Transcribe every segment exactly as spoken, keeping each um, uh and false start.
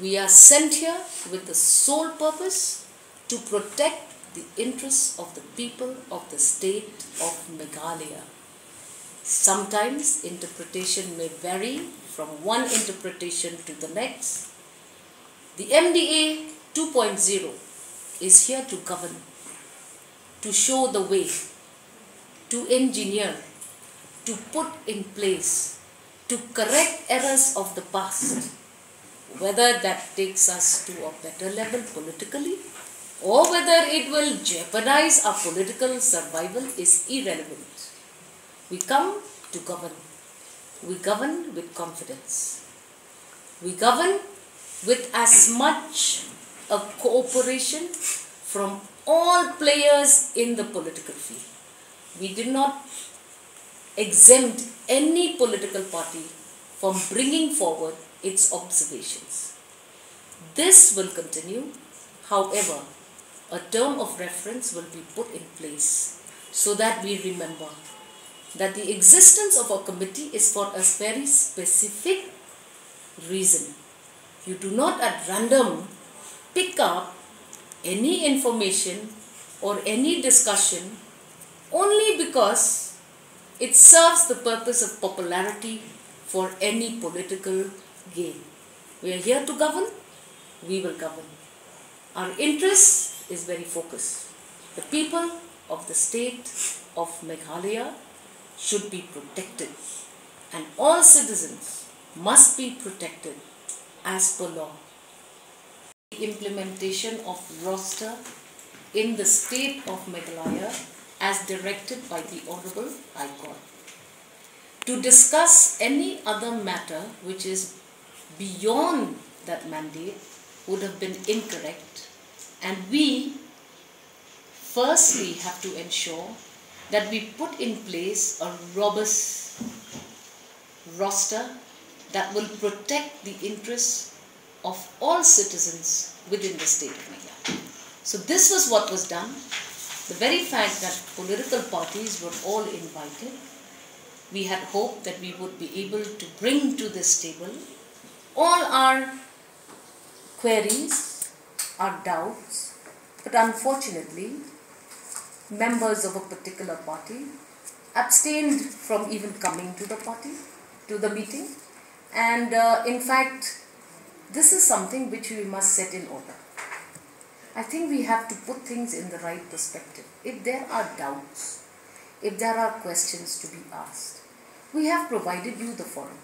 We are sent here with the sole purpose to protect the interests of the people of the state of Meghalaya. Sometimes interpretation may vary from one interpretation to the next. The M D A two point zero is here to govern, to show the way, to engineer, to put in place, to correct errors of the past, whether that takes us to a better level politically or whether it will jeopardize our political survival is irrelevant. We come to govern. We govern with confidence. We govern with as much a cooperation from all players in the political field. We did not exempt any political party from bringing forward its observations. This will continue. However, a term of reference will be put in place so that we remember that the existence of a committee is for a very specific reason. You do not at random pick up any information or any discussion only because it serves the purpose of popularity for any political gain. We are here to govern, we will govern. Our interest is very focused. The people of the state of Meghalaya should be protected, and all citizens must be protected as per law. The implementation of roster in the state of Meghalaya as directed by the Honorable High Court. To discuss any other matter which is beyond that mandate would have been incorrect, and we firstly have to ensure that we put in place a robust roster that will protect the interests of all citizens within the state of Meghalaya. So this was what was done. The very fact that political parties were all invited, we had hoped that we would be able to bring to this table all our queries, our doubts, but unfortunately, members of a particular party abstained from even coming to the party, to the meeting, and uh, in fact, this is something which we must set in order. I think we have to put things in the right perspective. If there are doubts, if there are questions to be asked, we have provided you the forum.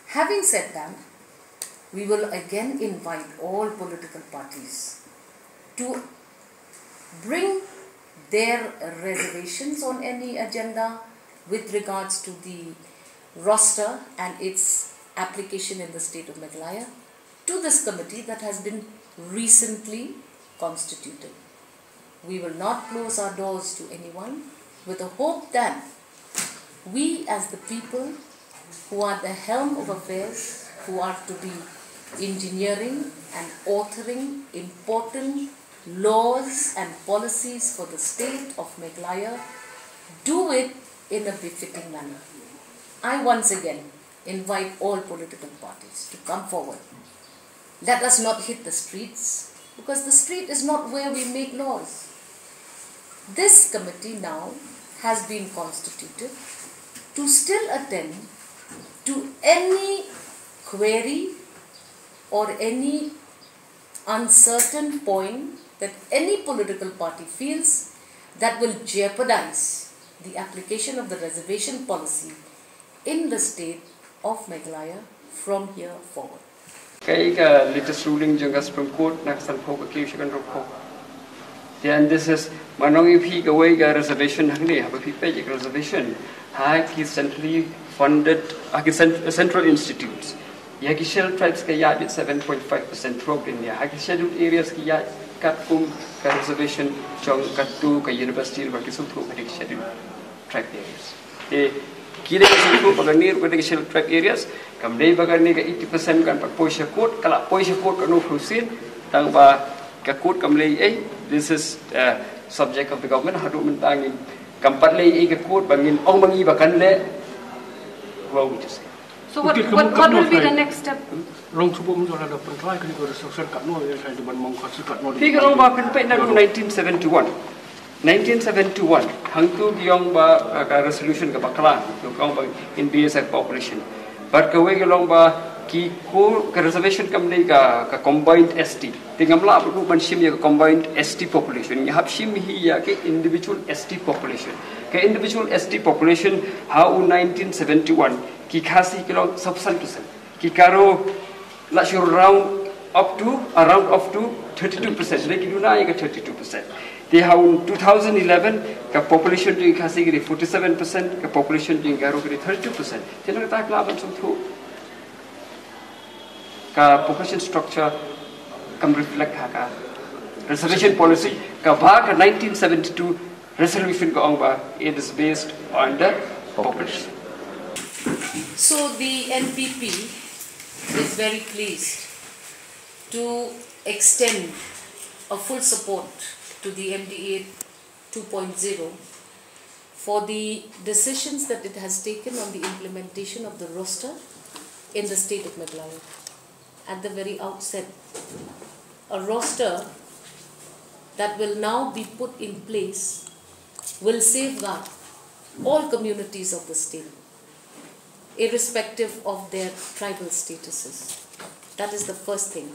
Having said that, we will again invite all political parties to bring their reservations on any agenda with regards to the roster and its application in the state of Meghalaya to this committee that has been recently constituted. We will not close our doors to anyone, with the hope that we, as the people who are the helm of affairs, who are to be engineering and authoring important laws and policies for the state of Meghalaya, do it in a befitting manner. I once again invite all political parties to come forward. Let us not hit the streets, because the street is not where we make laws. This committee now has been constituted to still attend to any query or any uncertain point that any political party feels that will jeopardize the application of the reservation policy in the state of Meghalaya from here forward. Kaei ka latest ruling jong ka Supreme Court na ka sanphew ka kiew sha ka hynriewphew. Then this is, mynta ngi phi kawei ka reservation hangne, haba phi peit ïa ka reservation ha ki centrally funded, ha ki cent-, central institutes. Ïa ki Scheduled Tribes ka ïaid seven point five percent throughout India. Ha ki Scheduled Areas ki ïaid katkum ka reservation jong katto ka university ba ki sngewthuh ka dei ki Scheduled Tribe Areas. Te ki dei ki sngewthuh ba kane ruh ka dei ki Scheduled Tribe Areas, kam dei ba kane ka eighty percent kan pat poi sha court, ka la poi sha court kano phi sien, tang ba ka court kam leh ei, this is, uh, subject of the government, haduh mynta ngim, kam pat leh ei ka court ba ngin ong ma ngi ba kan leh, who are we to say? So what, what, what will be the next step? Long supo mun jala da pengklai kini ko restructure kat no ya kai depan mong kasi kat no. Pi ka long ba pynpei na nineteen seventy-one. nineteen seventy-one hangtu ki ong ba ka resolution ka bakla, ka ong ba in B S F population. But ka wei ka long ba ki ko ka reservation kam dei ka ka combined S T. Te ngam lah ban shim ya ka combined S T population. Ngi hap shim hi ya ka individual S T population. Ka individual S T population ha u nineteen seventy-one ki Khasi ki long sawphew san percent. Ki Garo la shu round up to, uh, round off to thirty-two percent. Dei ki duna ya ka thirty-two percent. Te ha u two thousand eleven ka population jong ki Khasi ki dei forty-seven percent, ka population jong ki Garo ki dei thirty-two percent. Te na kata ka lah ban sngewthuh ka population structure kam reflect ha ka reservation policy kaba ka nineteen seventy-two resolution ka ong ba it is based on the population. So the N P P is very pleased to extend a full support to the M D A two point zero for the decisions that it has taken on the implementation of the roster in the state of Meghalaya. At the very outset, a roster that will now be put in place will safeguard all communities of the state, irrespective of their tribal statuses. That is the first thing.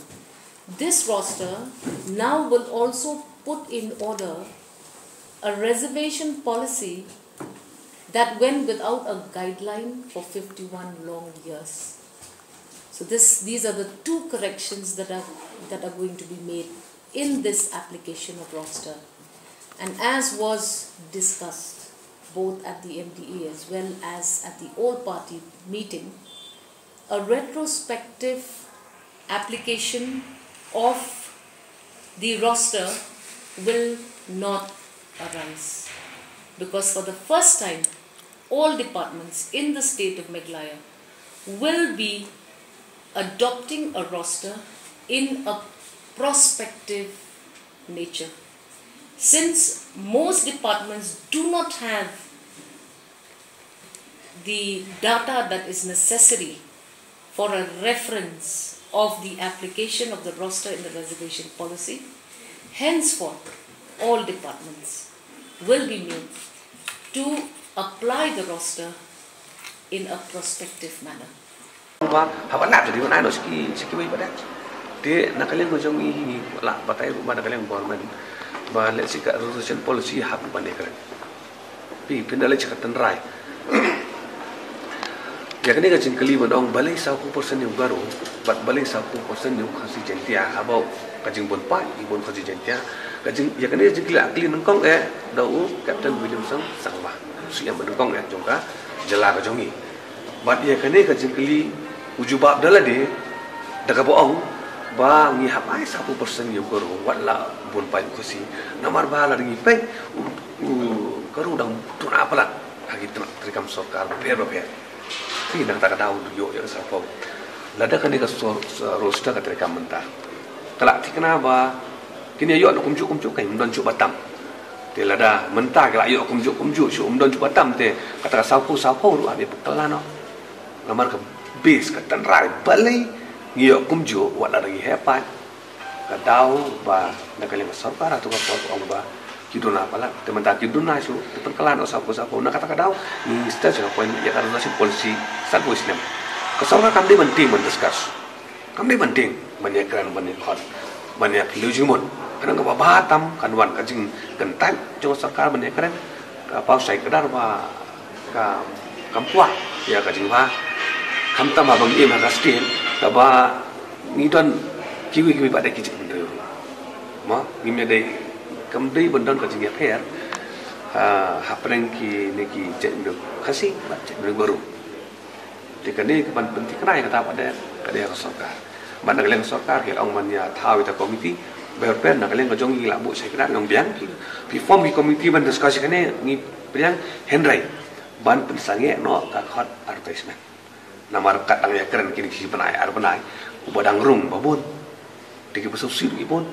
This roster now will also put in order a reservation policy that went without a guideline for fifty-one long years. So this, these are the two corrections that are, that are going to be made in this application of roster. And as was discussed both at the M D A as well as at the all party meeting, a retrospective application of the roster will not arise, because for the first time, all departments in the state of Meghalaya will be adopting a roster in a prospective nature. Since most departments do not have the data that is necessary for a reference of the application of the roster in the reservation policy, henceforth all departments will be made to apply the roster in a prospective manner. Ba haba nap jadi ban ai noh sha ki sha kiwei pat de. Te na ka liang ka jong i la batai ruh ba na ka liang government ba lehse ka reservation policy hap ban ïakren. Phi phin da leit sha ka tynrai. Ïa kane ka jingkylli ban ong balei sawphew percent ïa u Garo bad balei sawphew percent ïa u Khasi Jaiñtia, haba ka jingbun paid i bun Khasi Jaiñtia. Ka jing ïa kane ka jingkylli la kylli nyngkong eh da u Captain Williamson Sangma, u C M ba nyngkong eh jong ka jylla ka jong ngi. Bad ïa kane ka jingkylli u jubab da lade da kaba ong ba ngi hap ai sawphew percent ïa u Garo wat la bun paid u Khasi. Namar ba lada ngi peit u Garo dang duna palat ha ki treikam sorkar bapher bapher. Phi, na kata ka daw u ïoh ïa ka sawphew. Lada kane ka roster ka treikam mynta ka la thikna ba kin ïoh noh kumjuh kumjuh, kan ym don shuh ba tam. Te lada mynta ka la ïoh kumjuh kumjuh shuh, ym don shuh ba tam, te kata ka sawphew sawphew ruh hap ïa pynkylla noh. Namar ka base ka tynrai balei ngi ïoh kumjuh wat lada ngi heh paid. Ka daw ba na ka liang ka sorkar hato ka por ka ong ba ki duna palat, te mynta ki duna shuh, te pynkylla noh sawphew sawphew. Na kata ka daw ngi step sha ka point ïa ka reservation policy san phew snem. Ka sorkar kam dei ban tieng ban discuss, kam dei ban tieng ban ïakren, ban ïakhot, ban ïakhlad jingmut. Ka dang kaba bha tam kan wan ka jingkyntait jong ka sorkar ban ïakren. Ka paw shai kdar ba ka kam kwah ïa ka jingbha. Khamtam haba ngi im ha ka state kaba ngi don kiwei kiwei pat de ki jaitbynriew. Mo, ngim ïadei, kam dei ban don ka jingïapher hapdeng kine ki jaitbynriew Khasi bad jaitbynriew Garo. Te kane ka ban pynthikna ïa kata pat de ka dei ka sorkar. Bad na ka liang ka sorkar ki la ong ban ïa thaw ïa ka komiti. Bad na ka liang ka jong ngi la buh shai kdar, ngi ong biang, phi form ki komiti ban discuss ïa kane, ngi pdiang, hynrei ban pynsangeh noh ka khot advertisement. Namar kat dang ïakren kine ki bnai ar bnai, uba dang rung ba bun, te kiba sngewsih ruh ki bun.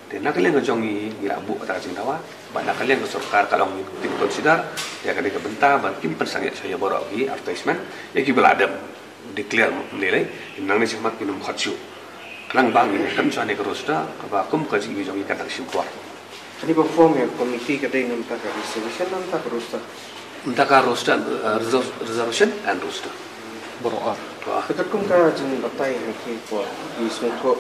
Te na ka liang ka jong ngi ngi la buh kata ka jingdawa bad na ka liang ka sorkar ka long kin consider ïa kane ka bynta ban kin pynsangeh sha ïa baroh ki advertisement ïa kiba la dem. Declare mo, ne lei, nangne shakhmat ngin ym khot shuh. Khnang ba ngin ïakynduh shane ka roster, kaba kum ka jingim jong ngi kan dang shim por. Kane ba form ïa ka committee ka dei namar ka reservation namar ka roster? Namar ka roster, uh, reserv-, reservation and roster. Baroh ar. Wah. Te katkum ka jingbatai ha ki por, ki sngewthuh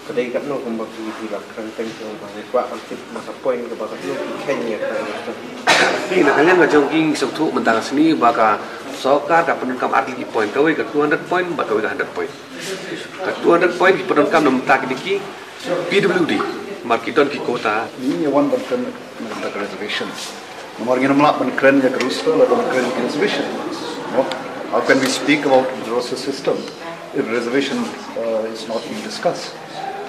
ka dei katno kumba ki, ki la kren teng teng ba ngi kwah ban tip ma ka point kaba katno ki kheiñ ïa ka roster. Ki na ka liang ka jong ki, ngi sngewthuh mynta ka sngi ba ka sorkar ka pyndonkam ar tylli ki point, kawei ka two hundred point bad kawei ka hundred point. Ka two hundred point ki pyndonkam namar kine ki P W D, namar ki don ki quota. Ngi wan ban kren namar ka reservation. Namar ngim lah ban kren ïa ka roster lada ngim kren ïa ka reservation. No? How can we speak about the roster system if reservation, uh, is not being discussed?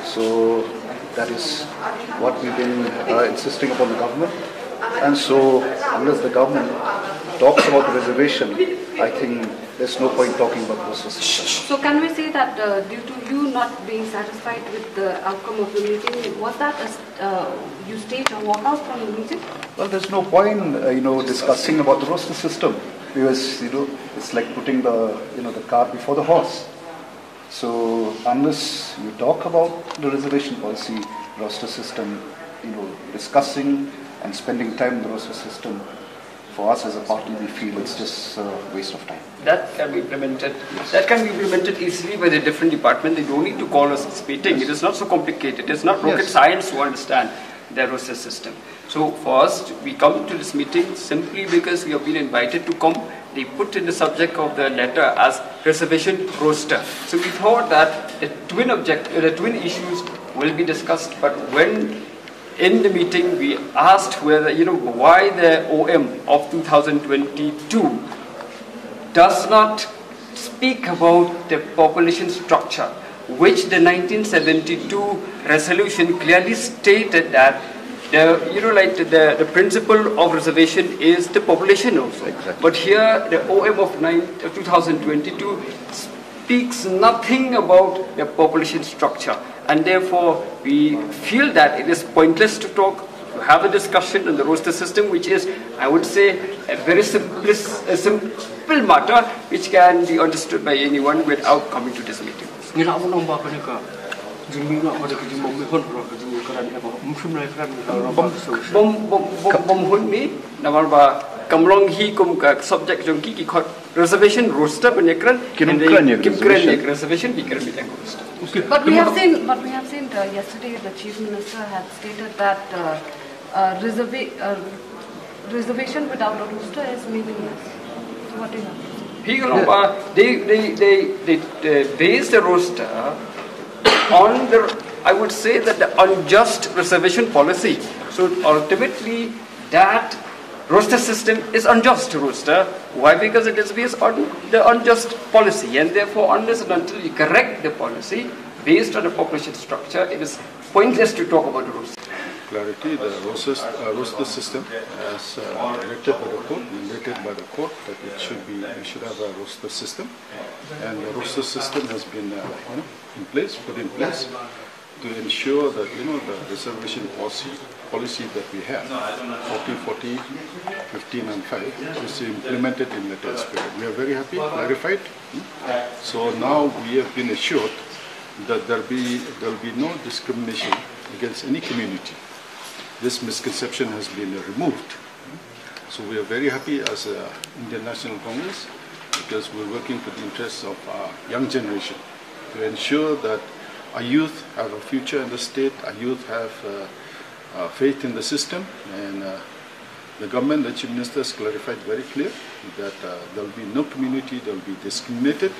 So that is what we've been, uh, insisting upon the government. And so unless the government talks about the reservation, I think there's no point talking about the roster system. So can we say that, uh, due to you not being satisfied with the outcome of the meeting, was that a, uh, you stage a walkout from the meeting? Well, there's no point, uh, you know, discussing about the roster system because, you know, it's like putting the, you know, the cart before the horse. So unless you talk about the reservation policy, roster system, you know, discussing and spending time in the roster system, for us as a party, we feel it's just a waste of time. That can be implemented. Yes. That can be implemented easily by the different department. They don't need to call us this meeting. Yes. It is not so complicated. It is not rocket, yes, science to understand the roster system. So first, we come to this meeting simply because we have been invited to come. They put in the subject of the letter as reservation roster. So we thought that the twin object, the twin issues will be discussed. But when in the meeting we asked whether, you know, why the O M of two thousand twenty-two does not speak about the population structure, which the nineteen seventy-two resolution clearly stated that the, you know, like, the, the principle of reservation is the population also. Exactly. But here the O M of nine, uh, two thousand twenty-two speaks nothing about the population structure, and therefore we feel that it is pointless to talk, to have a discussion on the roster system, which is, I would say, a very simplis-, a simple matter which can be understood by anyone without coming to this meeting. Ngi la ong ba kane ka jingmih na ka jingmih hon ka jingkren ka bym shym la kren ka bym bym bym bym hun mi namar ba kam long hi kum ka subject jong ki, ki khot reservation roster ban ïakren. Kim kren ïa reservation. Reservation ki kren ïa roster. Okay. But we have seen, but we have seen, uh, yesterday the Chief Minister had stated that, uh, uh, reserva- uh, reservation without a roster is meaningless. So what do you have to say? Hi ka long ba, they, they, they, they, they base the roster on the, I would say that the unjust reservation policy. So ultimately, that roster system is unjust roster. Why? Because it is based on the unjust policy, and therefore, unless and until we correct the policy based on a population structure, it is pointless to talk about the roster. Clarity, the roster, uh, roster system as, uh, directed by the court, mandated by the court, that it should be, we should have a roster system, and the roster system has been, uh, you know, in place, put in place to ensure that, you know, the reservation policy, policy that we have, forty forty, fifteen and five, is implemented in the tax period. We are very happy, clarified. Hmm? So now we have been assured that there be, there will be no discrimination against any community. This misconception has been removed. So we are very happy as a Indian National Congress because we're working for the interests of our young generation to ensure that our youth have a future in the state, our youth have, uh, uh, faith in the system, and, uh, the government, the Chief Minister has clarified very clear that, uh, there will be no community that will be discriminated.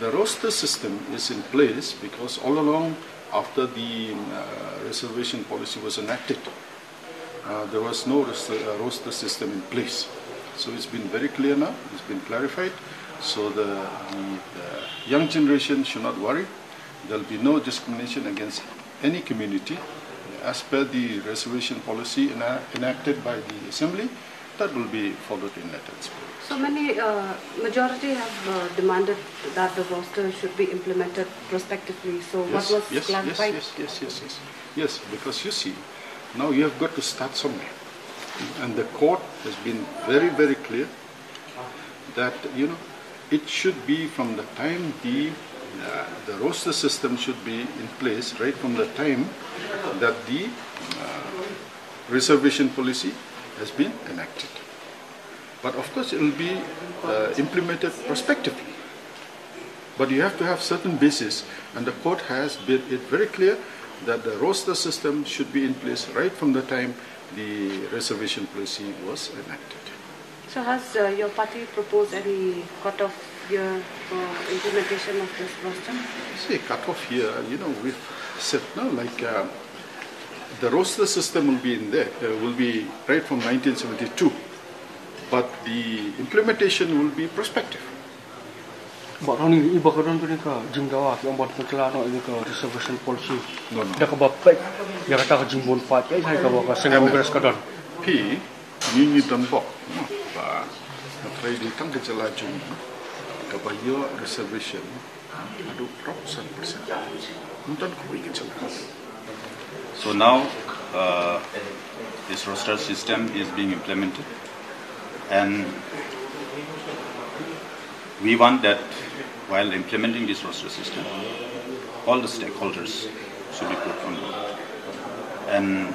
The roster system is in place because all along after the, uh, reservation policy was enacted, uh, there was no roster, uh, roster system in place. So it's been very clear now, it's been clarified. So the, the, the young generation should not worry. There'll be no discrimination against any community. As per the reservation policy ena- enacted by the assembly, that will be followed in letter and spirit. So many, uh, majority have, uh, demanded that the roster should be implemented prospectively. So what was clarified? Yes, yes, yes, yes, yes, yes. Yes, because you see, now you have got to start somewhere. And the court has been very, very clear that, you know, It should be from the time the uh, the roster system should be in place right from the time that the uh, reservation policy has been enacted. But of course, it will be uh, implemented prospectively. But you have to have certain basis, and the court has made it very clear that the roster system should be in place right from the time the reservation policy was enacted. So has uh, your party proposed any cut-off year for implementation of this roster? See, cut-off year, you know, we've said, no, like uh, the roster system will be in there, uh, will be right from nineteen seventy-two, but the implementation will be prospective. Ba don ni iba ka don tu ni ka jingdawa ki ambat pengkela no ini ka reservation policy. No, no. Da ka ba pek ya kata ka jingbun pat ya ka ba ka seng Congress ka don. Phi ni ni don bok. Ba na trai di tang ka jela jung. Ka ba yo reservation. Adu prop san persen. Ntan ko ikan jela. So now uh, this roster system is being implemented, and we want that while implementing this roster system, all the stakeholders should be put on board. And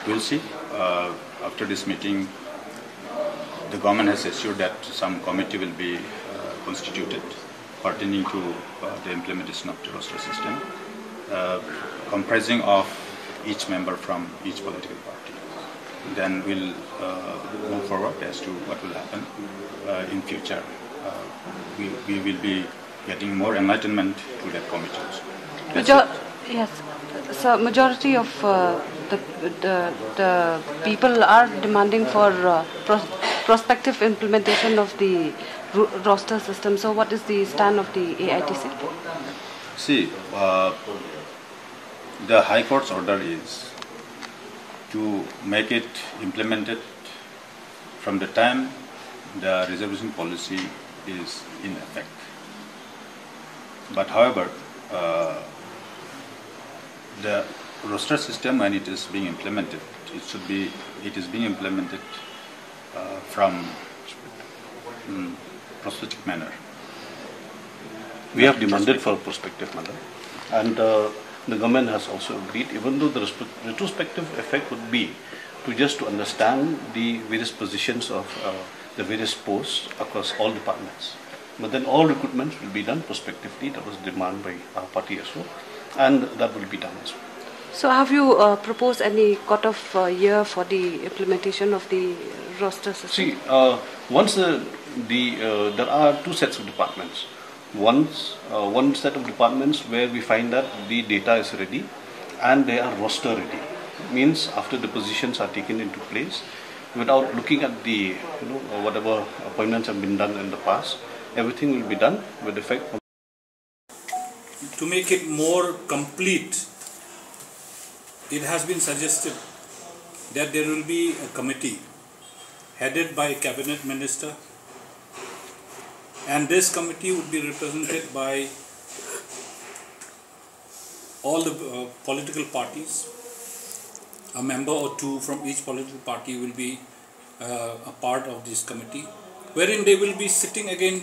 we'll see uh, after this meeting, the government has assured that some committee will be uh, constituted pertaining to uh, the implementation of the roster system, uh, comprising of each member from each political party. Then we'll uh, move forward as to what will happen uh, in future. Uh, we, we will be getting more enlightenment to that committee also. That's Major- Yes, so majority of uh, the, the the people are demanding for uh, pros- prospective implementation of the ro- roster system. So what is the stand of the A I T C? See, uh, the High Court's order is to make it implemented from the time the reservation policy is in effect. But however, uh, the roster system, when it is being implemented, it should be it is being implemented uh, from mm, prospective manner. We have demanded for prospective manner, and uh, the government has also agreed, even though the respe- retrospective effect would be to just to understand the various positions of uh, the various posts across all departments. But then all recruitments will be done prospectively. That was demand by our party as well, and that will be done as well. So have you uh, proposed any cut-off uh, year for the implementation of the roster system? See, uh, once the, the uh, there are two sets of departments. Once uh, one set of departments where we find that the data is ready and they are roster ready. Means after the positions are taken into place, without looking at the you know uh, whatever appointments have been done in the past, everything will be done with effect from To make it more complete, it has been suggested that there will be a committee headed by a cabinet minister, and this committee would be represented by all the uh, political parties. A member or two from each political party will be uh, a part of this committee, wherein they will be sitting again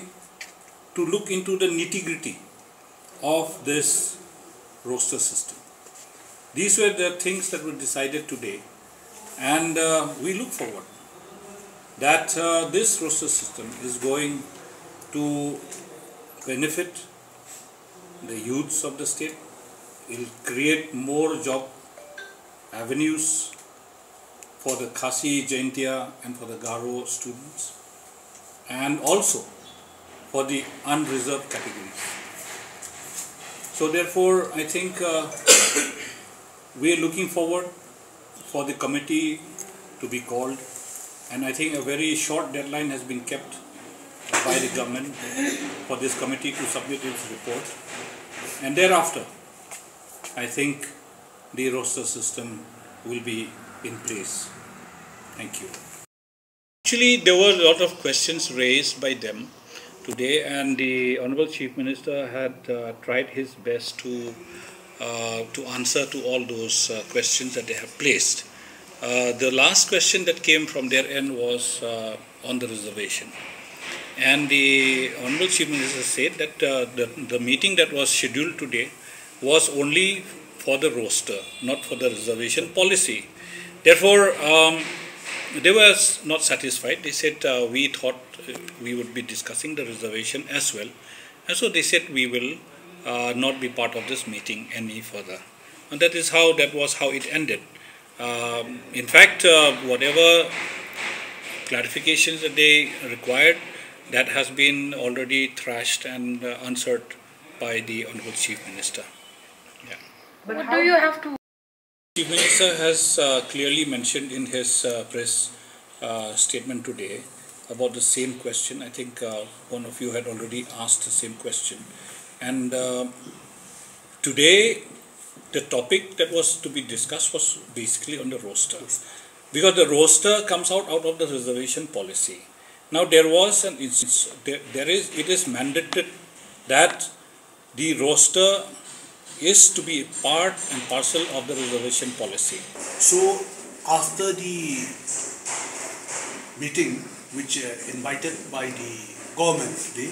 to look into the nitty gritty of this roster system. These were the things that were decided today, and uh, we look forward that uh, this roster system is going to benefit the youths of the state. It will create more job avenues for the Khasi, Jaintia, and for the Garo students, and also for the unreserved categories. So therefore, I think uh, we are looking forward for the committee to be called, and I think a very short deadline has been kept by the government for this committee to submit its report, and thereafter, I think the roster system will be in place. Thank you. Actually, there were a lot of questions raised by them today, and the Honorable Chief Minister had uh, tried his best to uh, to answer to all those uh, questions that they have placed. Uh, the last question that came from their end was uh, on the reservation. And the Honorable Chief Minister said that uh, the, the meeting that was scheduled today was only for the roster, not for the reservation policy. Therefore, um, they were s- not satisfied. They said, uh, "We thought uh, we would be discussing the reservation as well." And so they said, "We will uh, not be part of this meeting any further." And that is how, that was how it ended. Um, in fact, uh, whatever clarifications that they required, that has been already thrashed and uh, answered by the Honorable Chief Minister. Yeah. But what do you have to Chief Minister has uh, clearly mentioned in his uh, press uh, statement today about the same question. I think uh, one of you had already asked the same question. And uh, today, the topic that was to be discussed was basically on the roster. Because the roster comes out, out of the reservation policy. Now, there was an instance, there, there is, it is mandated that the roster is to be part and parcel of the reservation policy. So, after the meeting, which uh, invited by the government today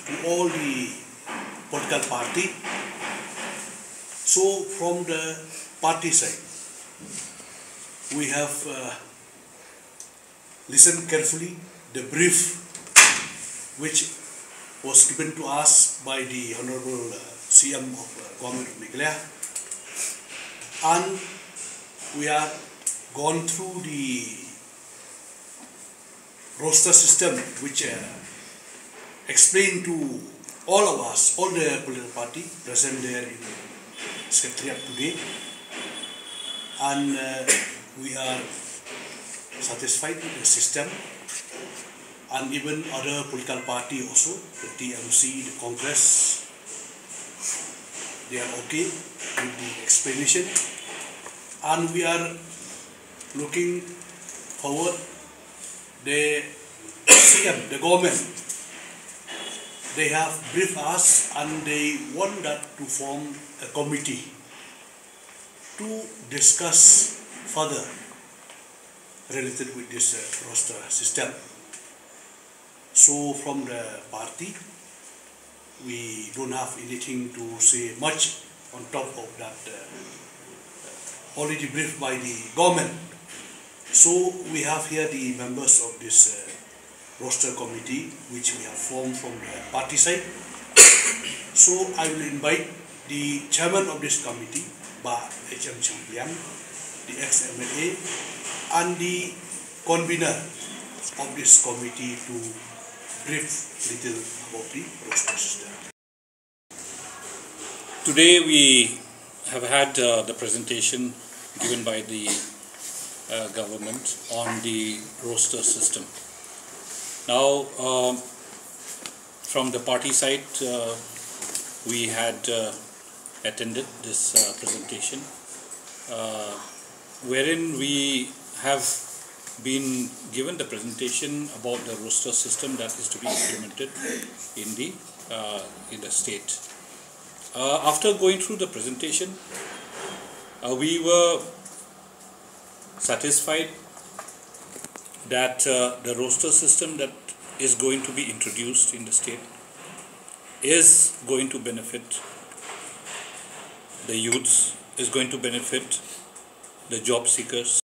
to all the political party, so from the party side, we have uh, listened carefully the brief which was given to us by the Honorable uh, C M of uh, Government of Meghalaya, and we have gone through the roster system which uh, explained to all of us, all the political party present there in Secretariat today, and uh, we are satisfied with the system, and even other political party also, the T M C, the Congress, they are okay with the explanation, and we are looking forward the C M, the government, they have briefed us and they want that to form a committee to discuss further related with this uh, roster system. So from the party, we don't have anything to say much on top of that uh, already briefed by the government. So we have here the members of this uh, roster committee which we have formed from the party side. So I will invite the chairman of this committee, Bah H M Shyam Pliang, the ex-M L A, and the convener of this committee to brief little about the roster system. Today we have had uh, the presentation given by the uh, government on the roster system. Now, uh, from the party side, uh, we had uh, attended this uh, presentation, uh, wherein we have been given the presentation about the roster system that is to be implemented in the uh, in the state. Uh, after going through the presentation, uh, we were satisfied that uh, the roster system that is going to be introduced in the state is going to benefit the youths, is going to benefit the job seekers.